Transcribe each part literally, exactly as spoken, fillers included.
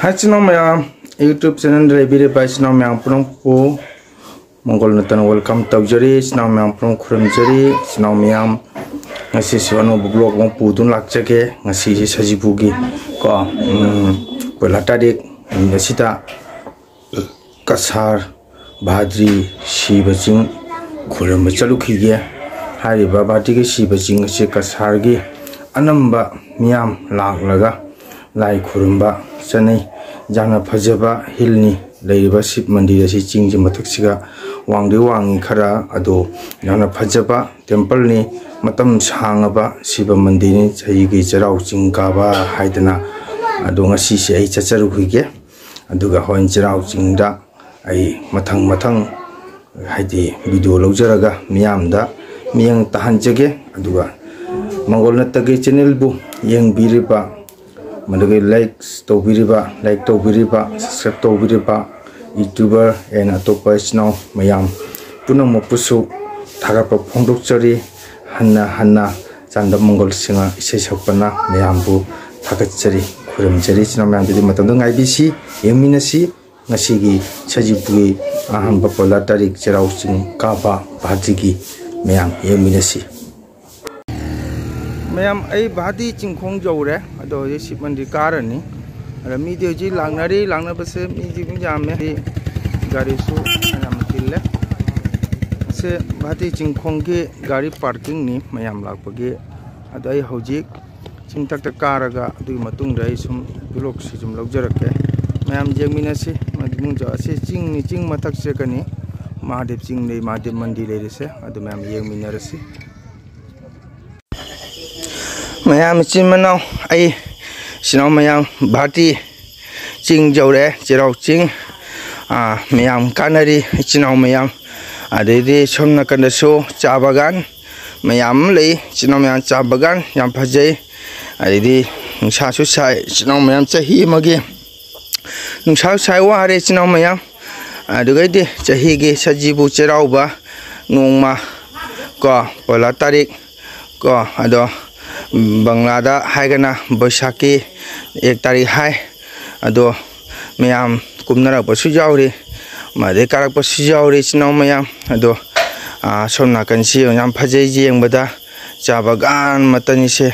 ꯏꯆꯤꯟ ꯏꯅꯥꯎ ꯃꯌꯥꯝ, YouTube channelꯗ ꯂꯩꯕꯤꯔꯤꯕ ꯏꯆꯤꯟ ꯏꯅꯥꯎ ꯃꯌꯥꯝ ꯄꯨꯝꯅꯃꯛꯄꯨ ꯃꯪꯒꯣꯜ ꯅꯠꯇꯅ welcome ꯇꯧꯖꯔꯤ꯫ ꯏꯆꯤꯟ ꯏꯅꯥꯎ ꯃꯌꯥꯝ ꯄꯨꯝꯅꯃꯛ ꯈꯨꯔꯨꯝꯖꯔꯤ꯫ ꯏꯆꯤꯟ ꯏꯅꯥꯎ ꯃꯌꯥꯝ, ꯉꯁꯤꯁꯨ ꯑꯅꯧꯕ vlog ꯑꯃ ꯄꯨꯗꯨꯅ ꯂꯥꯛꯆꯒꯦ꯫ ꯉꯁꯤꯁꯦ ꯁꯖꯤꯕꯨꯒꯤ ꯀꯣ, ꯎꯝ, ꯄꯣꯏꯂꯥ ꯇꯥꯔꯤꯛ ꯅꯨꯃꯤꯠ ꯑꯁꯤꯗ ꯀꯁꯥꯔ ꯚꯥꯗ꯭ꯔꯤ ꯁꯤꯕ ꯆꯤꯡ ꯈꯨꯔꯨꯝꯕ ꯆꯠꯂꯨꯈꯤꯒꯦ꯫ ꯍꯥꯏꯔꯤꯕ ꯚꯥꯗ꯭ꯔꯤꯒꯤ ꯁꯤꯕ ꯆꯤꯡ ꯑꯁꯤ ꯀꯁꯥꯔꯒꯤ ꯑꯅꯝꯕ ꯃꯤꯌꯥꯝ ꯂꯥꯛꯂꯒ ꯂꯥꯏ ꯈꯨꯔꯨꯝꯕ ꯆꯠꯅꯩ꯫ ꯌꯥꯝꯅ ꯐꯖꯕ hillꯅꯤ꯫ ꯂꯩꯔꯤꯕ ꯁꯤꯕ ꯃꯟꯗꯤꯔ ꯑꯁꯤ ꯆꯤꯡꯁꯤ ꯃꯊꯛꯁꯤꯒ ꯋꯥꯡꯗꯤ ꯋꯥꯡꯉꯤ ꯈꯔ, ꯑꯗꯣ ꯌꯥꯝꯅ ꯐꯖꯕ templeꯅꯤ꯫ ꯃꯇꯝ ꯁꯥꯡꯉꯕ ꯁꯤꯕ ꯃꯟꯗꯤꯔꯅꯤ, ꯆꯍꯤꯒꯤ ꯆꯩꯔꯥꯎ ꯆꯤꯡ ꯀꯥꯕ ꯍꯥꯏꯗꯅ꯫ ꯑꯗꯣ ꯉꯁꯤꯁꯦ ꯑꯩ ꯆꯠꯆꯔꯨꯈꯤꯒꯦ꯫ ꯑꯗꯨꯒ ꯍꯣꯔꯦꯟ ꯆꯩꯔꯥꯎ ꯆꯤꯡꯗ ꯑꯩ ꯃꯊꯪ ꯃꯊꯪ, ꯍꯥꯏꯗꯤ, video ꯂꯧꯖꯔꯒ ꯃꯤꯌꯥꯝꯗ ꯃꯤꯠꯌꯦꯡ ꯇꯥꯍꯟꯖꯒꯦ꯫ ꯑꯗꯨꯒ ꯃꯪꯒꯣꯜ ꯅꯠꯇꯒꯤ channelꯕꯨ ꯌꯦꯡꯕꯤꯔꯤꯕ, ꯃꯗꯨꯒꯤ like ꯇꯧꯕꯤꯔꯤꯕ, like ꯇꯧꯕꯤꯔꯤꯕ, subscribe ꯇꯧꯕꯤꯔꯤꯕ YouTuber and ꯑꯇꯣꯞꯄ ꯏꯆꯤꯟ ꯏꯅꯥꯎ ꯃꯌꯥꯝ ꯄꯨꯝꯅꯃꯛꯄꯨꯁꯨ ꯊꯥꯒꯠꯄ ꯐꯣꯡꯗꯣꯛꯆꯔꯤ꯫ ꯍꯟꯅ ꯍꯟꯅ ꯆꯥꯟꯗꯝ ꯃꯪꯒꯣꯜ ꯁꯤꯡꯍ ꯏꯁꯩ ꯁꯛꯄꯅ ꯃꯌꯥꯝꯕꯨ ꯊꯥꯒꯠꯆꯔꯤ, ꯈꯨꯔꯨꯝꯖꯔꯤ꯫ ꯏꯆꯤꯟ ꯏꯅꯥꯎ ꯃꯌꯥꯝꯗꯨꯗꯤ ꯃꯇꯝꯗꯨ ꯉꯥꯏꯕꯤꯁꯤ, ꯌꯦꯡꯃꯤꯟꯅꯁꯤ꯫ ꯉꯁꯤꯒꯤ ꯁꯖꯤꯕꯨꯒꯤ ꯑꯍꯥꯟꯕ ꯄꯣꯂꯥ ꯇꯥꯔꯤꯛ ꯆꯩꯔꯥꯎ ꯆꯤꯡ ꯀꯥꯕ ꯚꯥꯗꯤꯒꯤ ꯃꯌꯥꯝ ꯌꯦꯡꯃꯤꯟꯅꯁꯤ꯫ ꯃꯌꯥꯝ, ꯑꯩ ꯚꯥꯗꯤ ꯆꯤꯡꯈꯣꯡ ꯌꯧꯔꯦ꯫ ꯑꯗꯣ ꯍꯧꯖꯤꯛ ꯁꯤꯕ ꯃꯟꯗꯤꯔ ꯀꯥꯔꯅꯤ꯫ ꯑꯗ ꯃꯤꯗꯤ ꯍꯧꯖꯤꯛ ꯂꯥꯛꯅꯔꯤ꯫ ꯂꯥꯛꯅꯕꯁꯦ ꯃꯤꯗꯤ ꯑꯗꯨꯝ ꯌꯥꯝꯃꯦ꯫ ꯍꯥꯏꯗꯤ ꯒꯥꯔꯤꯁꯨ ꯌꯥꯝ ꯆꯤꯜꯂꯦ꯫ ꯁꯦ ꯚꯥꯗꯤ ꯆꯤꯡꯈꯣꯡꯒꯤ ꯒꯥꯔꯤ parkingꯅꯤ ꯃꯌꯥꯝ ꯂꯥꯛꯄꯒꯤ꯫ ꯑꯗꯣ ꯑꯩ ꯍꯧꯖꯤꯛ ꯆꯤꯡꯊꯛꯇ ꯀꯥꯔꯒ ꯑꯗꯨꯒꯤ ꯃꯇꯨꯡꯗ ꯑꯩ ꯁꯨꯝ vlogꯁꯤ ꯁꯨꯝ ꯂꯧꯖꯔꯛꯀꯦ꯫ ꯃꯌꯥꯝ ꯌꯦꯡꯃꯤꯟꯅꯁꯤ꯫ ꯃꯅꯨꯡꯗ ꯑꯁꯤ ꯆꯤꯡꯅꯤ, ꯆꯤꯡ ꯃꯊꯛ ꯆꯠꯀꯅꯤ꯫ ꯃꯍꯥꯗꯦꯕ ꯆꯤꯡ ꯂꯩ, ꯃꯍꯥꯗꯦꯕ ꯃꯟꯗꯤꯔ ꯂꯩꯔꯤꯁꯦ꯫ ꯑꯗꯨ ꯃꯌꯥꯝ ꯌꯦꯡꯃꯤꯟꯅꯔꯁꯤ꯫ ꯃꯌꯥꯝ ꯏꯆꯤꯟ ꯃꯅꯥꯎ, ꯑꯩ ꯏꯆꯤꯟ ꯏꯅꯥꯎ ꯃꯌꯥꯝ ꯚꯥꯔꯇꯤ ꯆꯤꯡ ꯌꯧꯔꯦ, ꯆꯩꯔꯥꯎ ꯆꯤꯡ꯫ ꯑꯥ, ꯃꯌꯥꯝ ꯀꯥꯟꯅꯔꯤ, ꯏꯆꯤꯟ ꯏꯅꯥꯎ ꯃꯌꯥꯝ꯫ ꯑꯗꯩꯗꯤ ꯁꯣꯝ ꯅꯥꯀꯟꯗꯁꯨ ꯆꯥ ꯕꯒꯥꯟ ꯃꯌꯥꯝ ꯑꯃ ꯂꯩ, ꯏꯆꯤꯟ ꯏꯅꯥꯎ ꯃꯌꯥꯝ ꯆꯥ ꯕꯒꯥꯟ ꯌꯥꯝ ꯐꯖꯩ꯫ ꯑꯗꯩꯗꯤ ꯅꯨꯡꯁꯥꯁꯨ ꯁꯥꯏ, ꯏꯆꯤꯟ ꯏꯅꯥꯎ ꯃꯌꯥꯝ ꯆꯍꯤ ꯑꯃꯒꯤ ꯅꯨꯡꯁꯥꯁꯨ ꯁꯥꯏ, ꯋꯥꯔꯦ ꯏꯆꯤꯟ ꯏꯅꯥꯎ ꯃꯌꯥꯝ꯫ ꯑꯗꯨꯒꯩꯗꯤ ꯆꯍꯤꯒꯤ ꯁꯖꯤꯕꯨ ꯆꯩꯔꯥꯎꯕ ꯅꯣꯡꯃ ꯀꯣ, ꯄꯣꯂꯥ ꯇꯥꯔꯤꯛ ꯀꯣ, ꯑꯗꯣ ꯕꯪꯂꯥꯗ ꯍꯥꯏꯔꯒꯅ ꯕꯣꯏꯁꯥꯈꯤ ꯑꯦꯛ ꯇꯥꯔꯤꯛ ꯍꯥꯏ꯫ ꯑꯗꯣ ꯃꯌꯥꯝ ꯀꯨꯝꯅꯔꯛꯄꯁꯨ ꯌꯥꯎꯔꯤ, ꯑꯗꯩ ꯀꯥꯔꯛꯄꯁꯨ ꯌꯥꯎꯔꯤ ꯏꯆꯤꯟ ꯏꯅꯥꯎ ꯃꯌꯥꯝ꯫ ꯑꯗꯣ, ꯑꯥ, ꯁꯣꯝ ꯅꯥꯀꯟꯁꯤ ꯌꯥꯝ ꯐꯖꯩ ꯌꯦꯡꯕꯗ, ꯆꯥ ꯕꯒꯥꯟ ꯃꯇꯟꯁꯦ꯫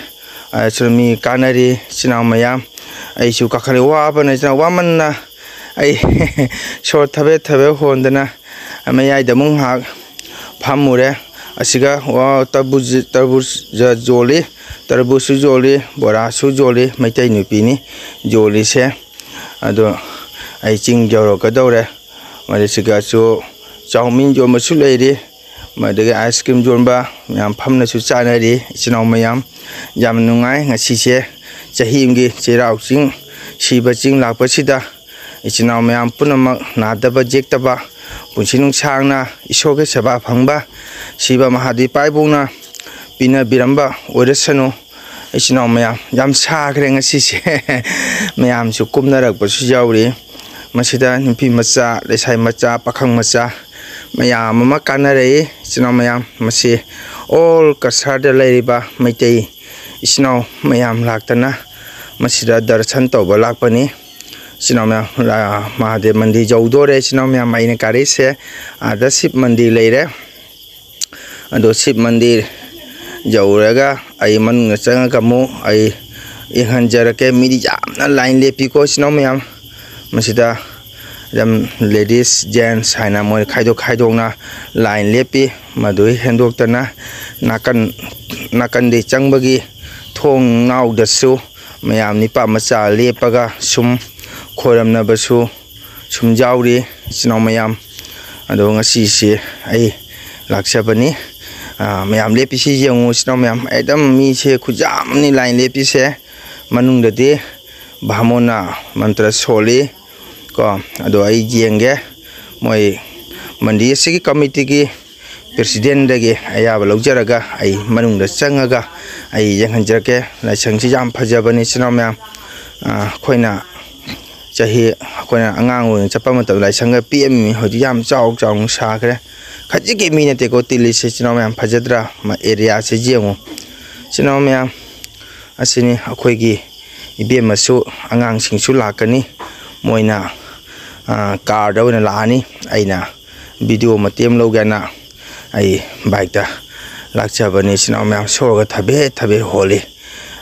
ꯑꯗꯁꯨ ꯃꯤ ꯀꯥꯟꯅꯔꯤ ꯏꯆꯤꯟ ꯏꯅꯥꯎ ꯃꯌꯥꯝ꯫ ꯑꯩꯁꯨ ꯀꯥꯈꯠꯂꯦ, ꯋꯥꯕꯅ ꯏꯆꯤꯟ ꯏꯅꯥꯎ, ꯋꯥꯃꯟꯅ ꯑꯩ ꯁꯣꯔ ꯊꯕꯦꯠ ꯊꯕꯦꯠ ꯍꯣꯟꯗꯅ ꯃꯌꯥꯏꯗ ꯑꯃꯨꯛ ꯉꯥꯏꯍꯥꯛ ꯐꯝꯃꯨꯔꯦ꯫ ꯑꯁꯤꯒ, ꯋꯥ, ꯇꯔꯕꯨꯖ, ꯇꯔꯕꯨꯖ ꯌꯣꯜꯂꯤ, ꯇꯔꯕꯨꯖꯁꯨ ꯌꯣꯜꯂꯤ, ꯕꯣꯔꯥꯁꯨ ꯌꯣꯜꯂꯤ, ꯃꯩꯇꯩ ꯅꯨꯄꯤꯅꯤ ꯌꯣꯜꯂꯤꯁꯦ꯫ ꯑꯗꯣ ꯑꯩ ꯆꯤꯡ ꯌꯧꯔꯛꯀꯗꯧꯔꯦ꯫ ꯃꯗꯨꯁꯤꯒꯁꯨ ꯆꯥꯎꯃꯤꯟ ꯌꯣꯟꯕꯁꯨ ꯂꯩꯔꯤ, ꯃꯗꯨꯗꯒꯤ ꯑꯥꯏꯁ ꯀ꯭ꯔꯤꯝ ꯌꯣꯟꯕ ꯃꯌꯥꯝ ꯐꯝꯅꯁꯨ ꯆꯥꯅꯔꯤ ꯏꯆꯤꯟ ꯏꯅꯥꯎ ꯃꯌꯥꯝ꯫ ꯌꯥꯝ ꯅꯨꯡꯉꯥꯏ ꯉꯁꯤꯁꯦ, ꯆꯍꯤ ꯑꯃꯒꯤ ꯆꯩꯔꯥꯎ ꯆꯤꯡ, ꯁꯤꯕ ꯆꯤꯡ ꯂꯥꯛꯄꯁꯤꯗ ꯏꯆꯤꯟ ꯏꯅꯥꯎ ꯃꯌꯥꯝ ꯄꯨꯝꯅꯃꯛ ꯅꯥꯗꯕ ꯌꯦꯛꯇꯕ, ꯄꯨꯟꯁꯤ ꯅꯨꯡꯁꯥꯡꯅ ꯏꯁꯣꯔꯒꯤ ꯁꯦꯕꯥ ꯐꯪꯕ, ꯁꯤꯕ ꯃꯍꯥꯗꯦꯕ ꯏꯕꯨꯡꯅ ꯄꯤꯅꯕꯤꯔꯝꯕ ꯑꯣꯏꯔꯁꯅꯨ꯫ ꯏꯆꯤꯟ ꯏꯅꯥꯎ ꯃꯌꯥꯝ, ꯌꯥꯝ ꯁꯥꯈ꯭ꯔꯦ ꯉꯁꯤꯁꯦ꯫ ꯃꯌꯥꯝꯁꯨ ꯀꯨꯝꯅꯔꯛꯄꯁꯨ ꯌꯥꯎꯔꯤ꯫ ꯃꯁꯤꯗ ꯅꯨꯄꯤ ꯃꯆꯥ, ꯂꯩꯁꯥꯕꯤ ꯃꯆꯥ, ꯄꯥꯈꯪ ꯃꯆꯥ ꯃꯌꯥꯝ ꯑꯃ ꯀꯥꯟꯅꯔꯛꯏ꯫ ꯏꯆꯤꯟ ꯏꯅꯥꯎ ꯃꯌꯥꯝ, ꯃꯁꯤ ꯑꯣꯜ ꯀꯁꯥꯔꯗ ꯂꯩꯔꯤꯕ ꯃꯩꯇꯩ ꯏꯆꯤꯟ ꯏꯅꯥꯎ ꯃꯌꯥꯝ ꯂꯥꯛꯇꯅ ꯃꯁꯤꯗ ꯗꯔꯁꯟ ꯇꯧꯕ ꯂꯥꯛꯄꯅꯤ꯫ ꯏꯆꯤꯟ ꯏꯅꯥꯎ ꯃꯌꯥꯝ, ꯂꯥ-, ꯃꯍꯥꯗꯦꯕ ꯃꯟꯗꯤꯔ ꯌꯧꯗꯣꯔꯦ꯫ ꯏꯆꯤꯟ ꯏꯅꯥꯎ ꯃꯌꯥꯝ, ꯑꯩꯅ ꯀꯥꯔꯛꯏꯁꯦ ꯑꯥꯗ ꯁꯤꯕ ꯃꯟꯗꯤꯔ ꯂꯩꯔꯦ꯫ ꯑꯗꯣ ꯁꯤꯕ ꯃꯟꯗꯤꯔ ꯌꯧꯔꯒ ꯑꯩ ꯃꯅꯨꯡꯗ ꯆꯪꯉꯒ ꯑꯃꯨꯛ ꯑꯩ ꯌꯦꯡꯍꯟꯖꯔꯛꯀꯦ꯫ ꯃꯤꯗꯤ ꯌꯥꯝꯅ ꯂꯥꯏꯟ ꯂꯦꯞꯄꯤꯀꯣ ꯏꯆꯤꯟ ꯏꯅꯥꯎ ꯃꯌꯥꯝ꯫ ꯃꯁꯤꯗ ꯑꯗꯨꯝ ꯂꯦꯗꯤꯁ, ꯖꯦꯟꯁ ꯍꯥꯏꯅ ꯃꯣꯏ ꯈꯥꯏꯗꯣꯛ ꯈꯥꯏꯗꯣꯛꯅ ꯂꯥꯏꯟ ꯂꯦꯞꯄꯤ꯫ ꯃꯗꯨ ꯍꯦꯟꯗꯣꯛꯇꯅ ꯅꯥꯀꯟ, ꯅꯥꯀꯟꯗꯩ ꯆꯪꯕꯒꯤ ꯊꯣꯡꯅꯥꯎꯗꯁꯨ ꯃꯌꯥꯝ ꯅꯤꯄꯥ ꯃꯆꯥ ꯂꯦꯞꯄꯒ ꯁꯨꯝ ꯈꯣꯏꯔꯝꯅꯕꯁꯨ ꯁꯨꯝ ꯌꯥꯎꯔꯤ ꯏꯆꯤꯟ ꯏꯅꯥꯎ ꯃꯌꯥꯝ꯫ ꯑꯗꯣ ꯉꯁꯤꯁꯤ ꯑꯩ ꯂꯥꯛꯆꯕꯅꯤ꯫ ꯑꯥ, ꯃꯌꯥꯝ ꯂꯦꯞꯄꯤꯁꯤ ꯌꯦꯡꯉꯨ ꯏꯆꯤꯟ ꯏꯅꯥꯎ ꯃꯌꯥꯝ, ꯑꯦꯛꯗꯝ ꯃꯤꯁꯦ ꯈꯨꯌꯥꯝ ꯑꯃꯅꯤ ꯂꯥꯏꯟ ꯂꯦꯞꯄꯤꯁꯦ꯫ ꯃꯅꯨꯡꯗꯗꯤ ꯚꯥꯃꯣꯟꯅ ꯃꯟꯇ꯭ꯔ ꯁꯣꯜꯂꯤ ꯀꯣ꯫ ꯑꯗꯣ ꯑꯩ ꯌꯦꯡꯒꯦ, ꯃꯣꯏ ꯃꯟꯗꯤꯔ ꯑꯁꯤꯒꯤ ꯀꯃꯤꯇꯤꯒꯤ ꯄ꯭ꯔꯦꯁꯤꯗꯦꯟꯗꯒꯤ ꯑꯌꯥꯕ ꯂꯧꯖꯔꯒ ꯑꯩ ꯃꯅꯨꯡꯗ ꯆꯪꯉꯒ ꯑꯩ ꯌꯦꯡꯍꯟꯖꯔꯛꯀꯦ꯫ ꯂꯥꯏꯁꯪꯁꯤ ꯌꯥꯝ ꯐꯖꯕꯅꯤ ꯏꯆꯤꯟ ꯏꯅꯥꯎ ꯃꯌꯥꯝ꯫ ꯑꯥ, ꯑꯩꯈꯣꯏꯅ ꯆꯍꯤ, ꯑꯩꯈꯣꯏꯅ ꯑꯉꯥꯡ ꯑꯣꯏꯅ ꯆꯠꯄ ꯃꯇꯝꯗ ꯂꯥꯏꯁꯪꯒ ꯄꯤꯛꯑꯝꯃꯤ, ꯍꯧꯖꯤꯛ ꯌꯥꯝ ꯆꯥꯎ ꯆꯥꯎꯅ ꯁꯥꯈ꯭ꯔꯦ꯫ ꯈꯖꯤꯛꯀꯤ ꯃꯤ ꯅꯠꯇꯦꯀꯣ ꯇꯤꯜꯂꯤꯁꯦ ꯏꯆꯤꯟ ꯏꯅꯥꯎ ꯃꯌꯥꯝ, ꯐꯖꯗ꯭ꯔꯥ? ꯃ-, ꯑꯦꯔꯤꯌꯥꯁꯦ ꯌꯦꯡꯉꯨ ꯏꯆꯤꯟ ꯏꯅꯥꯎ ꯃꯌꯥꯝ꯫ ꯑꯁꯤꯅꯤ ꯑꯩꯈꯣꯏꯒꯤ ꯏꯕꯦꯝꯃꯁꯨ, ꯑꯉꯥꯡꯁꯤꯡꯁꯨ ꯂꯥꯛꯀꯅꯤ꯫ ꯃꯣꯏꯅ, ꯑ, ꯀꯥꯔꯗ ꯑꯣꯏꯅ ꯂꯥꯛꯑꯅꯤ꯫ ꯑꯩꯅ ꯚꯤꯗꯤꯑꯣ ꯃꯇꯦꯛ ꯑꯃ ꯂꯧꯒꯦꯅ ꯑꯩ ꯕꯥꯏꯛꯇ ꯂꯥꯛꯆꯕꯅꯤ꯫ ꯏꯆꯤꯟ ꯏꯅꯥꯎ ꯃꯌꯥꯝ, ꯁꯣꯔꯒ ꯊꯕꯦꯠ ꯊꯕꯦꯠ ꯍꯣꯜꯂꯤ꯫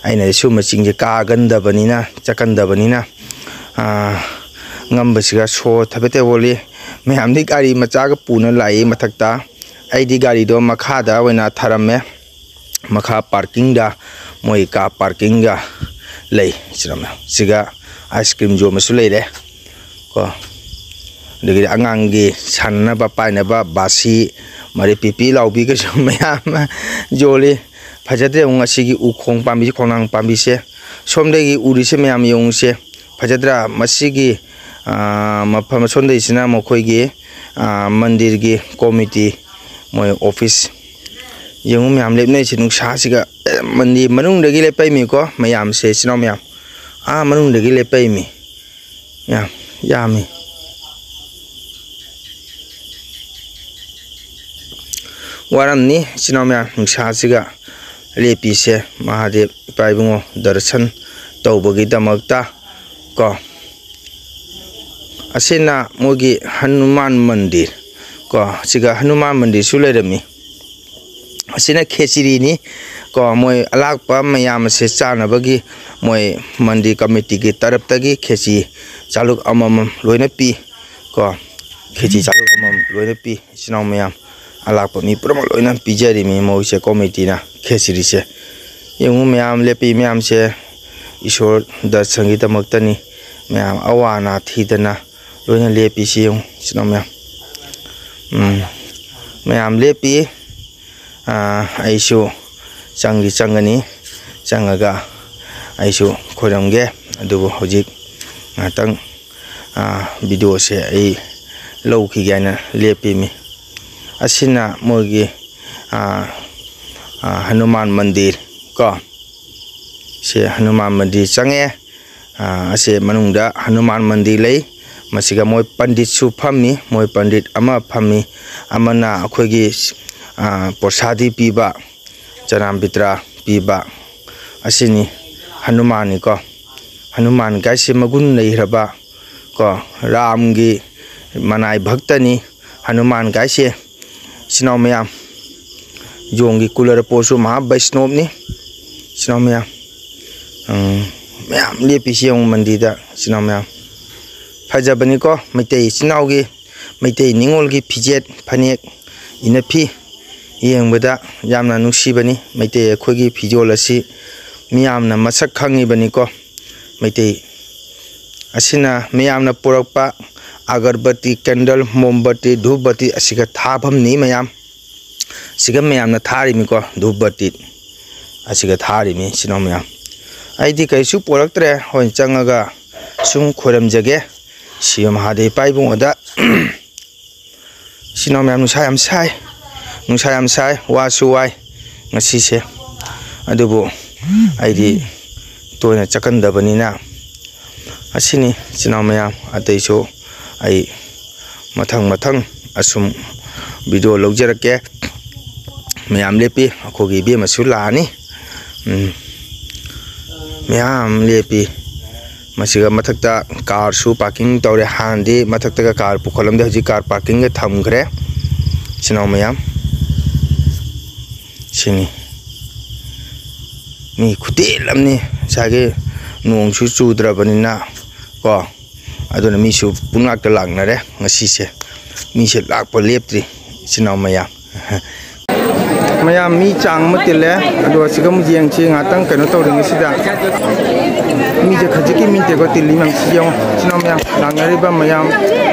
ꯑꯩꯅꯗꯤ ꯁꯨꯝꯕ ꯆꯤꯡꯁꯦ ꯀꯥꯒꯟꯗꯕꯅꯤꯅ, ꯆꯠꯀꯟꯗꯕꯅꯤꯅ, ꯑ, ꯉꯝꯕꯁꯤꯒ ꯁꯣꯔ ꯊꯕꯦꯠ ꯊꯕꯦꯠ ꯍꯣꯜꯂꯤ꯫ ꯃꯌꯥꯝꯗꯤ ꯒꯥꯔꯤ ꯃꯆꯥꯒ ꯄꯨꯅ ꯂꯥꯛꯏ ꯃꯊꯛꯇ꯫ ꯑꯩꯗꯤ ꯒꯥꯔꯤꯗꯣ ꯃꯈꯥꯗ ꯑꯣꯏꯅ ꯊꯔꯝꯃꯦ꯫ ꯃꯈꯥ ꯄꯥꯔꯀꯤꯡꯗ, ꯃꯣꯏ ꯀꯥ ꯄꯥꯔꯀꯤꯡꯗ ꯂꯩ꯫ ꯁꯤꯗ ꯃꯌꯥꯝ, ꯁꯤꯒ ꯑꯥꯏꯁ ꯀ꯭ꯔꯤꯝ ꯌꯣꯟꯕꯁꯨ ꯂꯩꯔꯦ ꯀꯣ꯫ ꯑꯗꯒꯤꯗꯤ ꯑꯉꯥꯡꯒꯤ ꯁꯥꯟꯅꯅꯕ ꯄꯥꯏꯅꯕ ꯕꯥꯁꯤ, ꯃꯔꯤ ꯄꯤꯄꯤ ꯂꯥꯎꯕꯤꯒꯁꯨ ꯃꯌꯥꯝ ꯑꯃ ꯌꯣꯜꯂꯤ꯫ ꯐꯖꯗ꯭ꯔꯦ꯫ ꯑꯃꯨꯛ ꯉꯁꯤꯒꯤ ꯎꯈꯣꯡ ꯄꯥꯝꯕꯤ, ꯈꯣꯡꯅꯥꯡ ꯄꯥꯝꯕꯤꯁꯦ, ꯁꯣꯝꯗꯒꯤ ꯎꯔꯤꯁꯦ ꯃꯌꯥꯝ ꯌꯦꯡꯉꯨꯁꯦ꯫ ꯐꯖꯗ꯭ꯔꯥ? ꯃꯁꯤꯒꯤ, ꯑ, ꯃꯐꯝ ꯑꯁꯣꯝꯗꯩꯁꯤꯅ ꯃꯈꯣꯏꯒꯤ, ꯑ, ꯃꯟꯗꯤꯔꯒꯤ ꯀꯣꯃꯤꯇꯤ, ꯃꯣꯏ ꯑꯣꯐꯤꯁ꯫ ꯌꯦꯡꯉꯨ ꯃꯌꯥꯝ ꯂꯦꯞꯅꯔꯤꯁꯦ ꯅꯨꯡꯁꯥꯁꯤꯒ꯫ ꯑꯦ, ꯃꯟꯗꯤꯔ ꯃꯅꯨꯡꯗꯒꯤ ꯂꯦꯞꯄꯛꯏꯃꯤꯀꯣ ꯃꯌꯥꯝꯁꯦ, ꯏꯆꯤꯟ ꯏꯅꯥꯎ ꯃꯌꯥꯝ꯫ ꯑꯥ ꯃꯅꯨꯡꯗꯒꯤ ꯂꯦꯞꯄꯛꯏꯃꯤ꯫ ꯌꯥꯝ ꯌꯥꯝꯃꯤ꯫ ꯋꯥꯔꯝꯅꯤ ꯏꯆꯤꯟ ꯏꯅꯥꯎ ꯃꯌꯥꯝ, ꯅꯨꯡꯁꯥꯁꯤꯒ ꯂꯦꯞꯄꯤꯁꯦ ꯃꯍꯥꯗꯦꯕ ꯏꯄꯥ ꯏꯕꯨꯡꯉꯣ ꯗꯔꯁꯟ ꯇꯧꯕꯒꯤꯗꯃꯛꯇ ꯀꯣ꯫ ꯑꯁꯤꯅ ꯃꯣꯏꯒꯤ ꯍꯅꯨꯃꯥꯟ ꯃꯟꯗꯤꯔ ꯀꯣ, ꯁꯤꯒ ꯍꯅꯨꯃꯥꯟ ꯃꯟꯗꯤꯔꯁꯨ ꯂꯩꯔꯝꯃꯤ꯫ ꯑꯁꯤꯅ ꯈꯦꯆꯤꯔꯤꯅꯤ ꯀꯣ, ꯃꯣꯏ ꯑꯂꯥꯛꯄ ꯃꯌꯥꯝ ꯑꯁꯦ ꯆꯥꯅꯕꯒꯤ ꯃꯣꯏ ꯃꯟꯗꯤꯔ ꯀꯃꯤꯇꯤꯒꯤ ꯇꯔꯞꯇꯒꯤ ꯈꯦꯆꯤ ꯆꯥꯂꯨꯛ ꯑꯃꯃꯝ ꯂꯣꯏꯅ ꯄꯤ ꯀꯣ꯫ ꯈꯦꯆꯤ ꯆꯥꯂꯨꯛ ꯑꯃꯃꯝ ꯂꯣꯏꯅ ꯄꯤ꯫ ꯏꯆꯤꯟ ꯏꯅꯥꯎ ꯃꯌꯥꯝ, ꯑꯂꯥꯛꯄ ꯃꯤ ꯄꯨꯝꯅꯃꯛ ꯂꯣꯏꯅ ꯄꯤꯖꯔꯤꯃꯤ ꯃꯣꯏꯁꯦ, ꯀꯣꯃꯤꯇꯤꯅ ꯈꯦꯆ꯭ꯔꯤꯁꯦ꯫ ꯌꯦꯡꯉꯨ ꯃꯌꯥꯝ ꯂꯦꯞꯄꯤ ꯃꯌꯥꯝꯁꯦ ꯏꯁꯣꯔ ꯗꯔꯁꯟꯒꯤꯗꯃꯛꯇꯅꯤ꯫ ꯃꯌꯥꯝ ꯑꯋꯥ ꯑꯅꯥ ꯊꯤꯗꯅ ꯂꯣꯏꯅ ꯂꯦꯞꯄꯤꯁꯤ ꯌꯦꯡꯉꯨ ꯏꯆꯤꯟ ꯏꯅꯥꯎ ꯃꯌꯥꯝ꯫ ꯎꯝ, ꯃꯌꯥꯝ ꯂꯦꯞꯄꯤ꯫ ꯑꯥ, ꯑꯩꯁꯨ ꯆꯪꯗꯤ ꯆꯪꯒꯅꯤ꯫ ꯆꯪꯉꯒ ꯑꯩꯁꯨ ꯈꯣꯏꯔꯝꯒꯦ꯫ ꯑꯗꯨꯕꯨ ꯍꯧꯖꯤꯛ ꯉꯥꯏꯍꯥꯛꯇꯪ, ꯑꯥ, ꯚꯤꯗꯤꯑꯣꯁꯦ ꯑꯩ ꯂꯧꯈꯤꯒꯦ ꯍꯥꯏꯅ ꯂꯦꯞꯄꯤꯃꯤ꯫ ꯑꯁꯤꯅ ꯃꯣꯏꯒꯤ, ꯑꯥ, ꯑꯥ, ꯍꯅꯨꯃꯥꯟ ꯃꯟꯗꯤꯔ ꯀꯣ꯫ ꯁꯤ ꯍꯅꯨꯃꯥꯟ ꯃꯟꯗꯤꯔ ꯆꯪꯉꯛꯑꯦ꯫ ꯑꯥ, ꯑꯁꯤ ꯃꯅꯨꯡꯗ ꯍꯅꯨꯃꯥꯟ ꯃꯟꯗꯤꯔ ꯂꯩ꯫ ꯃꯁꯤꯒ ꯃꯣꯏ ꯄꯟꯗꯤꯠꯁꯨ ꯐꯝꯃꯤ꯫ ꯃꯣꯏ ꯄꯟꯗꯤꯠ ꯑꯃ ꯐꯝꯃꯤ꯫ ꯑꯃꯅ ꯑꯩꯈꯣꯏꯒꯤ, ꯑꯥ, ꯄ꯭ꯔꯣꯁꯥꯗꯤ ꯄꯤꯕ, ꯆꯅꯥꯝ ꯕꯤꯇ꯭ꯔꯥ ꯄꯤꯕ ꯑꯁꯤꯅꯤ, ꯍꯅꯨꯃꯥꯟꯅꯤꯀꯣ꯫ ꯍꯅꯨꯃꯥꯟ ꯀꯥꯏꯁꯦ ꯃꯒꯨꯟ ꯂꯩꯈ꯭ꯔꯕ ꯀꯣ, ꯔꯥꯝꯒꯤ ꯃꯅꯥꯏ ꯚꯛꯇꯅꯤ ꯍꯅꯨꯃꯥꯟ ꯀꯥꯏꯁꯦ꯫ ꯏꯆꯤꯟ ꯏꯅꯥꯎ ꯃꯌꯥꯝ, ꯌꯣꯡꯒꯤ ꯀꯨꯂꯔ ꯄꯣꯠꯁꯨ ꯃꯍꯥ ꯕꯩꯁꯅꯣꯞꯅꯤ꯫ ꯏꯆꯤꯟ ꯏꯅꯥꯎ ꯃꯌꯥꯝ, ꯎꯝ, ꯃꯌꯥꯝ ꯂꯦꯞꯄꯤꯁꯤ ꯌꯦꯡꯉꯨ ꯃꯟꯗꯤꯔꯗ꯫ ꯏꯆꯤꯟ ꯏꯅꯥꯎ ꯃꯌꯥꯝ, ꯐꯖꯕꯅꯤꯀꯣ ꯃꯩꯇꯩ ꯏꯆꯤꯟ ꯏꯅꯥꯎꯒꯤ, ꯃꯩꯇꯩ ꯅꯤꯉꯣꯜꯒꯤ ꯐꯤꯖꯦꯠ ꯐꯅꯦꯛ ꯏꯅꯐꯤ ꯌꯦꯡꯕꯗ ꯌꯥꯝꯅ ꯅꯨꯡꯁꯤꯕꯅꯤ꯫ ꯃꯩꯇꯩ ꯑꯩꯈꯣꯏꯒꯤ ꯐꯤꯖꯣꯜ ꯑꯁꯤ ꯃꯤꯌꯥꯝꯅ ꯃꯁꯛ ꯈꯪꯉꯤꯕꯅꯤꯀꯣ꯫ ꯃꯩꯇꯩ ꯑꯁꯤꯅ ꯃꯤꯌꯥꯝꯅ ꯄꯨꯔꯛꯄ ꯑꯒꯔꯕꯇꯤ, ꯀꯦꯟꯗꯜ, ꯃꯣꯝꯕꯇꯤ, ꯙꯨꯞꯕꯇꯤ ꯑꯁꯤꯒ ꯊꯥꯐꯝꯅꯤ ꯃꯌꯥꯝ꯫ ꯁꯤꯒ ꯃꯌꯥꯝꯅ ꯊꯥꯔꯤꯃꯤꯀꯣ, ꯙꯨꯞꯕꯇꯤ ꯑꯁꯤꯒ ꯊꯥꯔꯤꯃꯤ, ꯏꯆꯤꯟ ꯏꯅꯥꯎ ꯃꯌꯥꯝ꯫ ꯑꯩꯗꯤ ꯀꯩꯁꯨ ꯄꯣꯔꯛꯇ꯭ꯔꯦ, ꯍꯣꯏ, ꯆꯪꯉꯒ ꯁꯨꯝ ꯈꯣꯏꯔꯝꯖꯒꯦ ꯁꯤꯕ ꯃꯍꯥꯗꯦꯕ ꯏꯄꯥ ꯏꯕꯨꯡꯉꯣꯗ꯫ ꯏꯆꯤꯟ ꯏꯅꯥꯎ ꯃꯌꯥꯝ, ꯅꯨꯡꯁꯥ ꯌꯥꯝ ꯁꯥꯏ, ꯅꯨꯡꯁꯥ ꯌꯥꯝ ꯁꯥꯏ, ꯋꯥꯁꯨ ꯋꯥꯏ ꯉꯁꯤꯁꯦ꯫ ꯑꯗꯨꯕꯨ ꯑꯩꯗꯤ ꯇꯣꯏꯅ ꯆꯠꯀꯟꯗꯕꯅꯤꯅ꯫ ꯑꯁꯤꯅꯤ ꯏꯆꯤꯟ ꯏꯅꯥꯎ ꯃꯌꯥꯝ, ꯑꯇꯩꯁꯨ ꯑꯩ ꯃꯊꯪ ꯃꯊꯪ ꯑꯁꯨꯝ ꯚꯤꯗꯤꯑꯣ ꯂꯧꯖꯔꯛꯀꯦ꯫ ꯃꯌꯥꯝ ꯂꯦꯞꯄꯤ, ꯑꯩꯈꯣꯏꯒꯤ ꯏꯕꯦꯝꯃꯁꯨ ꯂꯥꯛꯑꯅꯤ꯫ ꯎꯝ꯫ ꯃꯌꯥꯝ ꯂꯦꯞꯄꯤ꯫ ꯃꯁꯤꯒ ꯃꯊꯛꯇ ꯀꯥꯔꯁꯨ ꯄꯥꯔꯀꯤꯡ ꯇꯧꯔꯦ꯫ ꯍꯥꯟꯅꯗꯤ ꯃꯊꯛꯇꯒ ꯀꯥꯔ ꯄꯨꯈꯠꯂꯝꯗꯦ, ꯍꯧꯖꯤꯛ ꯀꯥꯔ ꯄꯥꯔꯀꯤꯡꯒ ꯊꯝꯈ꯭ꯔꯦ꯫ ꯏꯆꯤꯟ ꯏꯅꯥꯎ ꯃꯌꯥꯝ, ꯁꯤꯅꯤ꯫ ꯃꯤ ꯈꯨꯇꯤꯜ ꯑꯃꯅꯤ꯫ ꯉꯁꯥꯏꯒꯤ ꯅꯣꯡꯁꯨ ꯆꯨꯗ꯭ꯔꯕꯅꯤꯅ ꯀꯣ, ꯑꯗꯨꯅ ꯃꯤꯁꯨ ꯄꯨꯡꯂꯥꯛꯇ ꯂꯥꯛꯅꯔꯦ ꯉꯁꯤꯁꯦ꯫ ꯃꯤꯁꯦ ꯂꯥꯛꯄ ꯂꯦꯞꯇ꯭ꯔꯤ, ꯏꯆꯤꯟ ꯏꯅꯥꯎ ꯃꯌꯥꯝ꯫ ꯃꯌꯥꯝ ꯃꯤ ꯆꯥꯡ ꯑꯃ ꯇꯤꯜꯂꯦ, ꯑꯗꯣ ꯑꯁꯤꯒ ꯑꯃꯨꯛ ꯌꯦꯡꯁꯤ ꯉꯥꯛꯇꯪ ꯀꯩꯅꯣ ꯇꯧꯔꯤꯉꯩꯁꯤꯗ꯫ ꯃꯤꯁꯦ ꯈꯖꯤꯛꯀꯤ ꯃꯤ ꯅꯠꯇꯦꯀꯣ ꯇꯤꯜꯂꯤ ꯃꯌꯥꯝꯁꯤ ꯌꯦꯡꯉꯣ, ꯏꯆꯤꯟ ꯏꯅꯥꯎ ꯃꯌꯥꯝ, ꯂꯥꯛꯅꯔꯤꯕ ꯃꯌꯥꯝ,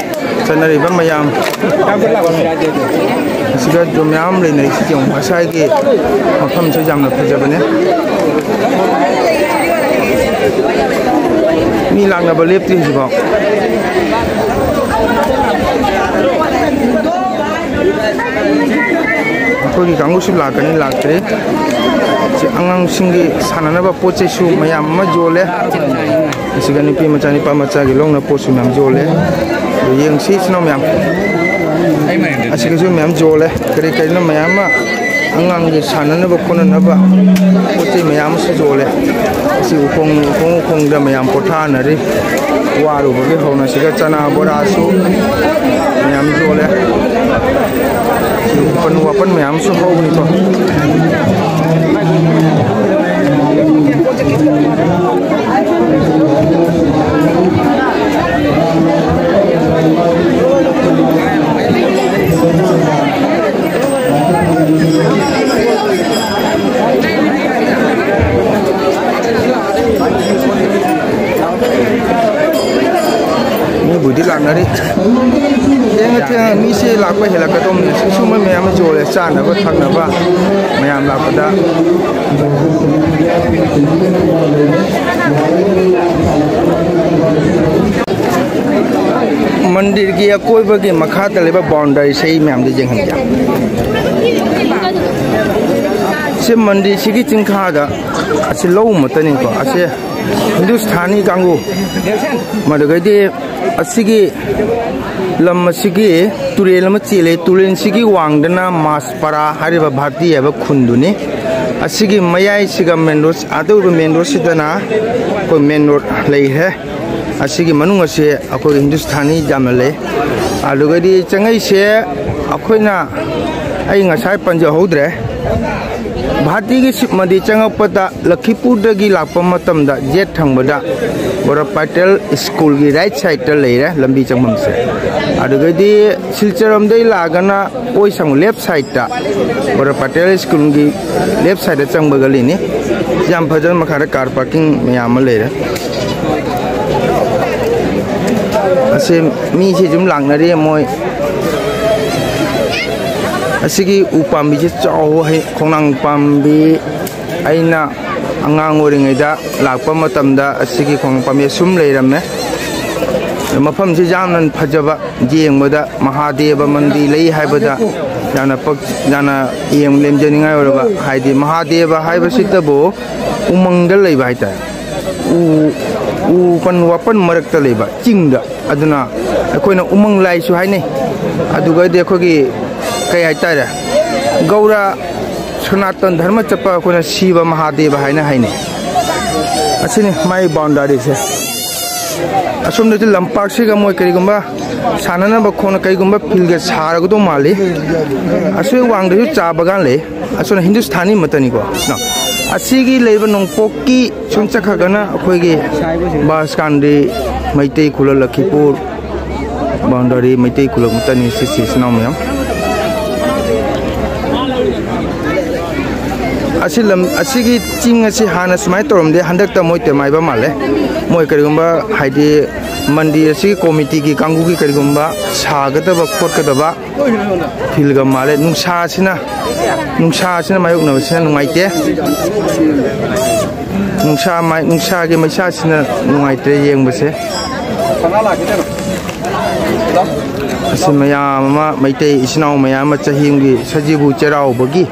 ꯆꯠꯅꯔꯤꯕ ꯃꯌꯥꯝ꯫ ꯑꯁꯤꯗ ꯃꯌꯥꯝ ꯂꯩꯅꯔꯤꯁꯤ ꯌꯦꯡꯉꯣ, ꯉꯁꯥꯏꯒꯤ ꯃꯐꯝꯁꯦ ꯌꯥꯝꯅ ꯐꯖꯕꯅꯦ꯫ ꯃꯤ ꯂꯥꯛꯅꯕ ꯂꯦꯞꯇ꯭ꯔꯤ ꯍꯧꯖꯤꯛꯐꯥꯎ꯫ ꯑꯩꯈꯣꯏꯒꯤ ꯀꯥꯡꯕꯨꯁꯨ ꯂꯥꯛꯀꯅꯤ, ꯂꯥꯛꯇ꯭ꯔꯤ꯫ ꯁꯤ ꯑꯉꯥꯡꯁꯤꯡꯒꯤ ꯁꯥꯟꯅꯅꯕ ꯄꯣꯠ ꯆꯩꯁꯨ ꯃꯌꯥꯝ ꯑꯃ ꯌꯣꯜꯂꯦ꯫ ꯑꯁꯤꯒ ꯅꯨꯄꯤ ꯃꯆꯥ, ꯅꯨꯄꯥ ꯃꯆꯥꯒꯤ ꯂꯧꯅ ꯄꯣꯠꯁꯨ ꯃꯌꯥꯝ ꯌꯣꯜꯂꯦ꯫ ꯑꯗꯨ ꯌꯦꯡꯁꯤ, ꯏꯆꯤꯟ ꯏꯅꯥꯎ ꯃꯌꯥꯝ꯫ ꯑꯁꯤꯒꯁꯨ ꯃꯌꯥꯝ ꯌꯣꯜꯂꯦ꯫ ꯀꯔꯤ ꯀꯔꯤꯅꯣ ꯃꯌꯥꯝ ꯑꯃ ꯑꯉꯥꯡꯒꯤ ꯁꯥꯟꯅꯅꯕ ꯈꯣꯠꯅꯅꯕ ꯄꯣꯠ ꯆꯩ ꯃꯌꯥꯝ ꯑꯃꯁꯨ ꯌꯣꯜꯂꯦ꯫ ꯑꯁꯤ ꯎꯈꯣꯡ, ꯎꯈꯣꯡ ꯎꯈꯣꯡꯗ ꯃꯌꯥꯝ ꯄꯣꯊꯥꯅꯔꯤ꯫ ꯋꯥꯔꯨꯕꯒꯤ ꯍꯧꯅ ꯁꯤꯗ ꯆꯅꯥ ꯕꯣꯔꯥꯁꯨ ꯃꯌꯥꯝ ꯌꯣꯜꯂꯦ꯫ ꯎꯄꯟ ꯋꯥꯄꯟ ꯃꯌꯥꯝꯁꯨ ꯍꯧꯕꯅꯤꯀꯣ꯫ ꯃꯤꯕꯨꯗꯤ ꯂꯥꯛꯅꯔꯤ꯫ ꯊꯦꯡꯉ ꯊꯦꯡꯉ ꯃꯤꯁꯦ ꯂꯥꯛꯄ ꯍꯦꯜꯂꯛꯀꯗꯧꯅꯦ꯫ ꯁꯨꯝꯕ ꯃꯌꯥꯝ ꯑꯃ ꯌꯣꯜꯂꯦ, ꯆꯥꯅꯕ ꯊꯛꯅꯕ ꯃꯌꯥꯝ ꯂꯥꯛꯄꯗ꯫ ꯃꯟꯗꯤꯔꯒꯤ ꯑꯀꯣꯏꯕꯒꯤ ꯃꯈꯥꯗ ꯂꯩꯕ ꯕꯥꯎꯟꯗꯔꯤꯁꯦ ꯑꯩ ꯃꯌꯥꯝꯗ ꯌꯦꯡꯍꯟꯒꯦ꯫ ꯁꯤ ꯃꯟꯗꯤꯔꯁꯤꯒꯤ ꯆꯤꯡꯈꯥꯗ ꯑꯁꯤ ꯂꯧ ꯑꯃꯠꯇꯅꯤꯀꯣ꯫ ꯑꯁꯤ ꯍꯤꯟꯗꯨꯁꯊꯥꯅꯤ ꯀꯥꯡꯕꯨ, ꯃꯗꯨꯒꯩꯗꯤ ꯑꯁꯤꯒꯤ ꯂꯝ ꯑꯁꯤꯒꯤ ꯇꯨꯔꯦꯜ ꯑꯃ ꯆꯦꯜꯂꯦ꯫ ꯇꯨꯔꯦꯜꯁꯤꯒꯤ ꯋꯥꯡꯗꯅ ꯃꯥꯁꯄꯥꯔꯥ ꯍꯥꯏꯔꯤꯕ ꯚꯥꯔꯇꯤ ꯍꯥꯏꯕ ꯈꯨꯟꯗꯨꯅꯤ꯫ ꯑꯁꯤꯒꯤ ꯃꯌꯥꯏꯁꯤꯒ ꯃꯦꯟ ꯔꯣꯗ, ꯑꯗꯨꯒ ꯃꯦꯟ ꯔꯣꯗꯁꯤꯗꯅ ꯑꯩꯈꯣꯏ ꯃꯦꯟ ꯔꯣꯗ ꯂꯩꯔꯦ꯫ ꯑꯁꯤꯒꯤ ꯃꯅꯨꯡ ꯑꯁꯤ ꯑꯩꯈꯣꯏꯒꯤ ꯍꯤꯟꯗꯨꯁꯊꯥꯅꯤ ꯌꯥꯝꯅ ꯂꯩ꯫ ꯑꯗꯨꯒꯗꯤ ꯆꯪꯉꯛꯏꯁꯦ ꯑꯩꯈꯣꯏꯅ, ꯑꯩ ꯉꯁꯥꯏ ꯄꯟꯖꯍꯧꯗ꯭ꯔꯦ, ꯚꯥꯔꯇꯤꯒꯤ ꯁꯤꯕ ꯃꯟꯗꯤꯔ ꯆꯪꯉꯛꯄꯗ ꯂꯈꯤꯄꯨꯔꯗꯒꯤ ꯂꯥꯛꯄ ꯃꯇꯝꯗ ꯌꯦꯠ ꯊꯪꯕꯗ ꯕꯣꯔꯄꯥꯏꯇꯦꯜ ꯁ꯭ꯀꯨꯜꯒꯤ ꯔꯥꯏꯠ ꯁꯥꯏꯗꯇ ꯂꯩꯔꯦ ꯂꯝꯕꯤ ꯆꯪꯐꯝꯁꯦ꯫ ꯑꯗꯨꯗꯩꯗꯤ ꯁꯤꯜꯆꯔ ꯂꯣꯝꯗꯩ ꯂꯥꯛꯑꯒꯅ ꯑꯣꯏ ꯁꯪ ꯂꯦꯐ ꯁꯥꯏꯗꯇ, ꯕꯣꯔꯄꯥꯏꯇꯦꯜ ꯁ꯭ꯀꯨꯜꯒꯤ ꯂꯦꯐ ꯁꯥꯏꯗꯇ ꯆꯪꯕ ꯒꯂꯤꯅꯤ꯫ ꯌꯥꯝ ꯐꯖꯅ ꯃꯈꯥꯗ ꯀꯥꯔ ꯄꯥꯔꯀꯤꯡ ꯃꯌꯥꯝ ꯑꯃ ꯂꯩꯔꯦ꯫ ꯑꯁꯤ ꯃꯤꯁꯤ ꯁꯨꯝ ꯂꯥꯛꯅꯔꯤ ꯃꯣꯏ꯫ ꯑꯁꯤꯒꯤ ꯎ ꯄꯥꯝꯕꯤꯁꯦ ꯆꯥꯎ, ꯍꯩ-, ꯈꯣꯡꯅꯥꯡ ꯄꯥꯝꯕꯤ꯫ ꯑꯩꯅ ꯑꯉꯥꯡ ꯑꯣꯏꯔꯤꯉꯩꯗ ꯂꯥꯛꯄ ꯃꯇꯝꯗ ꯑꯁꯤꯒꯤ ꯈꯣꯡꯅꯥꯡ ꯄꯥꯝꯕꯤ ꯁꯨꯝ ꯂꯩꯔꯝꯃꯦ꯫ ꯃꯐꯝꯁꯤ ꯌꯥꯝꯅ ꯐꯖꯕ, ꯌꯦꯡꯕꯗ ꯃꯍꯥꯗꯦꯕ ꯃꯟꯗꯤꯔ ꯂꯩ ꯍꯥꯏꯕꯗ ꯌꯥꯝꯅ ꯄꯛ-, ꯌꯥꯝꯅ ꯌꯦꯡ ꯂꯦꯝꯖꯅꯤꯡꯉꯥꯏ ꯑꯣꯏꯔꯕ, ꯍꯥꯏꯗꯤ ꯃꯍꯥꯗꯦꯕ ꯍꯥꯏꯕꯁꯤꯇꯕꯨ ꯎꯃꯪꯗ ꯂꯩꯕ ꯍꯥꯏꯇꯥꯔꯦ꯫ ꯎ, ꯎ ꯄꯟ ꯋꯥꯄꯟ ꯃꯔꯛꯇ ꯂꯩꯕ ꯆꯤꯡꯗ, ꯑꯗꯨꯅ ꯑꯩꯈꯣꯏꯅ ꯎꯃꯪ ꯂꯥꯏꯁꯨ ꯍꯥꯏꯅꯩ꯫ ꯑꯗꯨꯒꯗꯤ ꯑꯩꯈꯣꯏꯒꯤ ꯀꯩ ꯍꯥꯏꯇꯥꯔꯦ, ꯒꯧꯔ ꯁꯅꯥꯇꯟ ꯙꯔꯃ ꯆꯠꯄ ꯑꯩꯈꯣꯏꯅ ꯁꯤꯕ ꯃꯍꯥꯗꯦꯕ ꯍꯥꯏꯅ ꯍꯥꯏꯅꯩ꯫ ꯑꯁꯤꯅꯤ ꯃꯥꯏ ꯕꯥꯎꯟꯗꯔꯤꯁꯦ꯫ ꯑꯁꯣꯝꯗꯗꯤ ꯂꯝꯄꯥꯛꯁꯤꯒ ꯃꯣꯏ ꯀꯔꯤꯒꯨꯝꯕ ꯁꯥꯟꯅꯅꯕ ꯈꯣꯠꯅ ꯀꯔꯤꯒꯨꯝꯕ ꯐꯤꯜꯒ ꯁꯥꯔꯒꯗꯧ ꯃꯥꯜꯂꯤ꯫ ꯑꯁꯣꯏ ꯋꯥꯡꯗꯁꯨ ꯆꯥ ꯕꯒꯥꯟ ꯂꯩ꯫ ꯑꯁꯣꯝꯅ ꯍꯤꯟꯗꯨꯁꯊꯥꯅꯤ ꯃꯇꯅꯤꯀꯣ꯫ ꯑꯁꯤꯒꯤ ꯂꯩꯕ ꯅꯣꯡꯄꯣꯛꯀꯤ ꯁꯨꯝ ꯆꯠꯈ꯭ꯔꯒꯅ ꯑꯩꯈꯣꯏꯒꯤ ꯕꯥꯁꯀꯥꯟꯗꯤ ꯃꯩꯇꯩ ꯈꯨꯂ ꯂꯈꯤꯄꯨꯔ ꯕꯥꯎꯟꯗꯔꯤ ꯃꯩꯇꯩ ꯈꯨꯂ ꯃꯇꯅꯤ꯫ ꯁꯤꯁꯤ ꯏꯆꯤꯟ ꯏꯅꯥꯎ ꯃꯌꯥꯝ꯫ ꯑꯁꯤ ꯂꯝ ꯑꯁꯤꯒꯤ ꯆꯤꯡ ꯑꯁꯤ ꯍꯥꯟꯅ ꯁꯨꯃꯥꯏꯅ ꯇꯧꯔꯝꯗꯦ, ꯍꯟꯗꯛꯇ ꯃꯣꯏ ꯇꯦꯝꯃꯥꯏꯕ ꯃꯥꯜꯂꯦ꯫ ꯃꯣꯏ ꯀꯔꯤꯒꯨꯝꯕ ꯍꯥꯏꯗꯤ ꯃꯟꯗꯤꯔ ꯑꯁꯤꯒꯤ ꯀꯣꯃꯤꯇꯤꯒꯤ ꯀꯥꯡꯕꯨꯒꯤ ꯀꯔꯤꯒꯨꯝꯕ ꯁꯥꯒꯗꯕ ꯈꯣꯠꯀꯗꯕ ꯐꯤꯜꯒ ꯃꯥꯜꯂꯦ꯫ ꯅꯨꯡꯁꯥꯁꯤꯅ ꯅꯨꯡꯁꯥꯁꯤꯅ ꯃꯥꯌꯣꯛꯅꯕꯁꯤꯅ ꯅꯨꯡꯉꯥꯏꯇꯦ꯫ ꯅꯨꯡꯁꯥ ꯃꯥꯏ ꯅꯨꯡꯁꯥꯒꯤ ꯃꯩꯁꯥꯁꯤꯅ ꯅꯨꯡꯉꯥꯏꯇ꯭ꯔꯦ ꯌꯦꯡꯕꯁꯦ꯫ ꯑꯁꯤ ꯃꯌꯥꯝ ꯑꯃ ꯃꯩꯇꯩ ꯏꯆꯤꯟ ꯏꯅꯥꯎ ꯃꯌꯥꯝ ꯑꯃ ꯆꯍꯤ ꯑꯃꯒꯤ ꯁꯖꯤꯕꯨ ꯆꯩꯔꯥꯎꯕꯒꯤ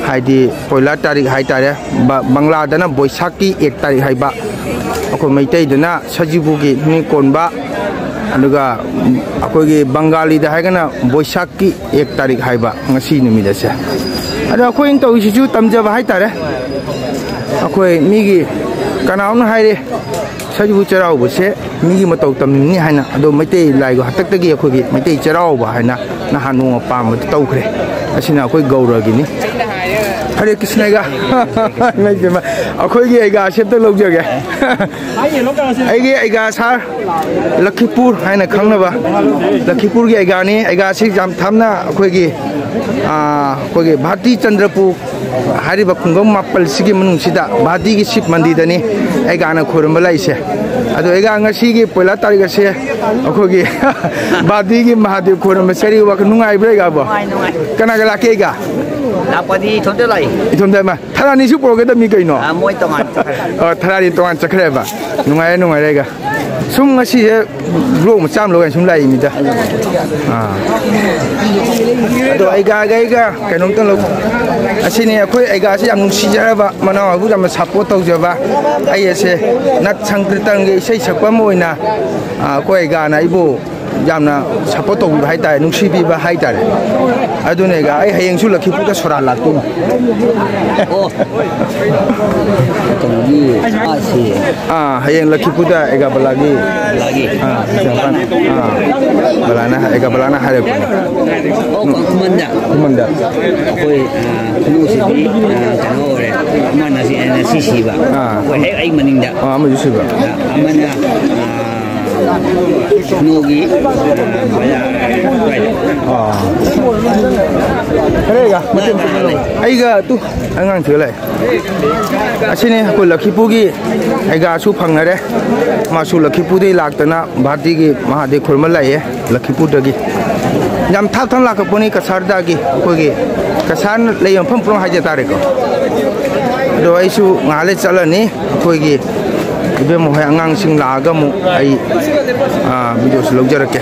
ꯍꯥꯏꯗꯤ ꯄꯣꯏꯂꯥ ꯇꯥꯔꯤꯛ ꯍꯥꯏꯇꯥꯔꯦ꯫ ꯕ- ꯕꯪꯂꯥꯗꯅ ꯕꯣꯏꯁꯥꯈꯀꯤ ꯑꯦꯛ ꯇꯥꯔꯤꯛ ꯍꯥꯏꯕ, ꯑꯩꯈꯣꯏ ꯃꯩꯇꯩꯗꯅ ꯁꯖꯤꯕꯨꯒꯤ ꯅꯤꯅꯤ ꯀꯣꯟꯕ, ꯑꯗꯨꯒ ꯑꯩꯈꯣꯏꯒꯤ ꯕꯪꯒꯥꯂꯤꯗ ꯍꯥꯏꯔꯒꯅ ꯕꯣꯏꯁꯥꯈꯀꯤ ꯑꯦꯛ ꯇꯥꯔꯤꯛ ꯍꯥꯏꯕ ꯉꯁꯤ ꯅꯨꯃꯤꯠ ꯑꯁꯦ꯫ ꯑꯗꯣ ꯑꯩꯈꯣꯏꯅ ꯇꯧꯔꯤꯁꯤꯁꯨ ꯇꯝꯖꯕ ꯍꯥꯏꯇꯥꯔꯦ꯫ ꯑꯩꯈꯣꯏ ꯃꯤꯒꯤ ꯀꯅꯥꯅꯣꯝꯅ ꯍꯥꯏꯔꯦ, ꯁꯖꯤꯕꯨ ꯆꯩꯔꯥꯎꯕꯁꯦ ꯃꯤꯒꯤ ꯃꯇꯧ ꯇꯝꯅꯤꯡꯉꯤ ꯍꯥꯏꯅ꯫ ꯑꯗꯣ ꯃꯩꯇꯩ ꯂꯥꯏꯒ ꯍꯥꯛꯇꯛꯇꯒꯤ ꯑꯩꯈꯣꯏꯒꯤ ꯃꯩꯇꯩ ꯆꯩꯔꯥꯎꯕ ꯍꯥꯏꯅ ꯅꯍꯥꯟ ꯅꯣꯡꯃ ꯄꯥꯟꯕꯗ ꯇꯧꯈ꯭ꯔꯦ꯫ ꯑꯁꯤꯅ ꯑꯩꯈꯣꯏ ꯒꯧꯔꯒꯤꯅꯤ꯫ ꯍꯔꯦ ꯀ꯭ꯔꯤꯁꯅꯒ ꯏꯃꯥꯏ ꯄꯦꯝꯃ, ꯑꯩꯈꯣꯏꯒꯤ ꯑꯩꯒꯥꯁꯦ ꯑꯝꯇ ꯂꯧꯖꯒꯦ꯫ ꯑꯩꯒꯤ ꯑꯩꯒꯥ ꯁꯥꯔ ꯂꯈꯤꯄꯨꯔ ꯍꯥꯏꯅ ꯈꯪꯅꯕ, ꯂꯈꯤꯄꯨꯔꯒꯤ ꯑꯩꯒꯥꯅꯤ꯫ ꯑꯩꯒꯥꯁꯤ ꯌꯥꯝ ꯊꯥꯞꯅ ꯑꯩꯈꯣꯏꯒꯤ, ꯑꯥ, ꯑꯩꯈꯣꯏꯒꯤ ꯚꯥꯔꯇꯤ ꯆꯟꯗ꯭ꯔꯄꯨꯔ ꯍꯥꯏꯔꯤꯕ ꯈꯨꯡꯒꯪ ꯃꯥꯄꯜꯁꯤꯒꯤ ꯃꯅꯨꯡꯁꯤꯗ ꯚꯥꯔꯇꯤꯒꯤ ꯁꯤꯕ ꯃꯟꯗꯤꯔꯗꯅꯤ ꯑꯩꯒꯥꯅ ꯈꯣꯏꯔꯝꯕ ꯂꯥꯛꯏꯁꯦ꯫ ꯑꯗꯣ ꯑꯩꯒꯥ ꯉꯁꯤꯒꯤ ꯄꯣꯏꯂꯥ ꯇꯥꯔꯤꯛ ꯑꯁꯦ ꯑꯩꯈꯣꯏꯒꯤ ꯚꯥꯔꯇꯤꯒꯤ ꯃꯍꯥꯗꯦꯕ ꯈꯣꯏꯔꯝꯕ ꯆꯠꯂꯤ꯫ ꯋꯥꯈꯜ ꯅꯨꯡꯉꯥꯏꯕ꯭ꯔꯥ ꯑꯩꯒꯥꯕꯣ? ꯅꯨꯡꯉꯥꯏ, ꯅꯨꯡꯉꯥꯏ꯫ ꯀꯅꯥꯒ ꯂꯥꯛꯀꯦ ꯑꯩꯒꯥ? ꯂꯥꯛꯄꯗꯤ ꯏꯊꯣꯝꯇ ꯂꯥꯛꯏ꯫ ꯏꯊꯣꯝꯇ? ꯏꯃꯥ, ꯊꯔꯥꯅꯤꯁꯨ ꯄꯨꯔꯛꯀꯗꯕꯅꯤ ꯀꯩꯅꯣ꯫ ꯑꯥ, ꯃꯣꯏ ꯇꯣꯉꯥꯟ ꯆꯠꯈ꯭ꯔꯦ꯫ ꯑꯣ, ꯊꯔꯥꯅꯤ ꯇꯣꯉꯥꯟ ꯆꯠꯈ꯭ꯔꯦꯕ꯫ ꯅꯨꯡꯉꯥꯏꯔꯦ, ꯅꯨꯡꯉꯥꯏꯔꯦ ꯑꯩꯒꯥ꯫ ꯁꯨꯝ ꯉꯁꯤꯁꯦ ꯕ꯭ꯂꯣꯛ ꯃꯆꯥ ꯑꯃ ꯂꯧꯒꯦꯅ ꯁꯨꯝ ꯂꯥꯛꯏꯅꯤꯗ꯫ ꯑꯥ꯫ ꯑꯗꯣ ꯑꯩꯒꯥꯒ ꯑꯩꯒ ꯀꯩꯅꯣꯝꯇ ꯂꯧ-, ꯑꯁꯤꯅꯤ ꯑꯩꯈꯣꯏ ꯑꯩꯒꯥꯁꯤ ꯌꯥꯝ ꯅꯨꯡꯁꯤꯖꯔꯕ, ꯃꯅꯥꯎ ꯍꯥꯏꯕꯨ ꯌꯥꯝꯅ ꯁꯞꯄꯣꯔꯠ ꯇꯧꯖꯕ꯫ ꯑꯩ ꯑꯁꯦ ꯅꯠ ꯁꯪꯀ꯭ꯔꯤꯇꯟꯒꯤ ꯏꯁꯩ ꯁꯛꯄ ꯑꯃ ꯑꯣꯏꯅ, ꯑꯥ, ꯑꯩꯈꯣꯏ ꯑꯩꯒꯥꯅ ꯑꯩꯕꯨ ꯌꯥꯝꯅ ꯁꯞꯄꯣꯔꯠ ꯇꯧꯕꯤꯕ ꯍꯥꯏꯇꯥꯔꯦ, ꯅꯨꯡꯁꯤꯕꯤꯕ ꯍꯥꯏꯇꯥꯔꯦ꯫ ꯑꯗꯨꯅꯦꯒ ꯑꯩ ꯍꯌꯦꯡꯁꯨ ꯂꯛꯈꯤꯄꯨꯔꯗ ꯁꯣꯔꯥ ꯂꯥꯛꯇꯣꯏꯅꯤ꯫ ꯑꯣ, ꯀꯩꯅꯣꯒꯤ ꯃꯥꯁꯤ ꯑꯥ, ꯍꯌꯦꯡ ꯂꯛꯈꯤꯄꯨꯔꯗ ꯑꯦꯒꯥꯕꯂꯥꯒꯤ ꯂꯥꯒꯤ ꯑꯥ, ꯑꯥ, ꯕꯂꯥꯅ, ꯑꯦꯒꯥꯕꯂꯥꯅ ꯍꯥꯏꯔꯛꯄꯅꯦ꯫ ꯑꯣ, ꯈꯨꯃꯟꯗ ꯈꯨꯃꯟꯗ ꯑꯩꯈꯣꯏ ꯈꯨꯅꯨꯁꯤꯗꯤ ꯀꯩꯅꯣ ꯑꯣꯏꯔꯦ꯫ ꯑꯃꯅ ꯁꯤ ꯑꯩꯅ ꯁꯤ ꯁꯤꯕ꯫ ꯑꯥ꯫ ꯑꯩꯈꯣꯏ ꯍꯦꯛ ꯑꯩ ꯃꯅꯤꯡꯗ ꯑꯥ, ꯑꯃꯁꯨ ꯁꯤꯕ꯫ ꯑꯃꯅ ꯈꯨꯅꯨꯒꯤ ꯑꯥ꯫ ꯈꯔ ꯑꯩꯒ ꯃꯇꯦꯡ ꯄꯥꯡꯕꯤꯔꯝꯃꯣ꯫ ꯑꯩꯒ ꯇꯨ ꯑꯉꯥꯡ ꯊꯤꯒꯠꯂꯛꯑꯦ꯫ ꯑꯁꯤꯅꯤ ꯑꯩꯈꯣꯏ ꯂꯛꯈꯤꯄꯨꯔꯒꯤ ꯑꯩꯒꯥꯁꯨ ꯐꯪꯅꯔꯦ꯫ ꯃꯥꯁꯨ ꯂꯛꯈꯤꯄꯨꯔꯗꯒꯤ ꯂꯥꯛꯇꯅ ꯚꯥꯔꯇꯤꯒꯤ ꯃꯍꯥꯗꯦꯕ ꯈꯨꯔꯨꯝꯕ ꯂꯥꯛꯑꯦ꯫ ꯂꯛꯈꯤꯄꯨꯔꯗꯒꯤ ꯌꯥꯝ ꯊꯥꯞ ꯊꯥꯞꯅ ꯂꯥꯛꯀꯄꯣꯠꯅꯤ꯫ ꯀꯁꯥꯔꯗꯒꯤ ꯑꯩꯈꯣꯏꯒꯤ ꯀꯁꯥꯔ ꯂꯩꯕ ꯃꯐꯝ ꯄꯨꯝꯅꯃꯛ ꯍꯥꯏꯖ ꯇꯥꯔꯦꯀꯣ꯫ ꯑꯗꯣ ꯑꯩꯁꯨ ꯉꯥꯏꯍꯥꯛ ꯂꯩ ꯆꯠꯂꯅꯤ꯫ ꯑꯩꯈꯣꯏꯒꯤ ꯏꯕꯦꯝꯃ ꯍꯣꯏ ꯑꯉꯥꯡꯁꯤꯡ ꯂꯥꯛꯑꯒ ꯑꯃꯨꯛ ꯑꯩ ꯚꯤꯗꯤꯑꯣꯁꯨ ꯂꯧꯖꯔꯛꯀꯦ꯫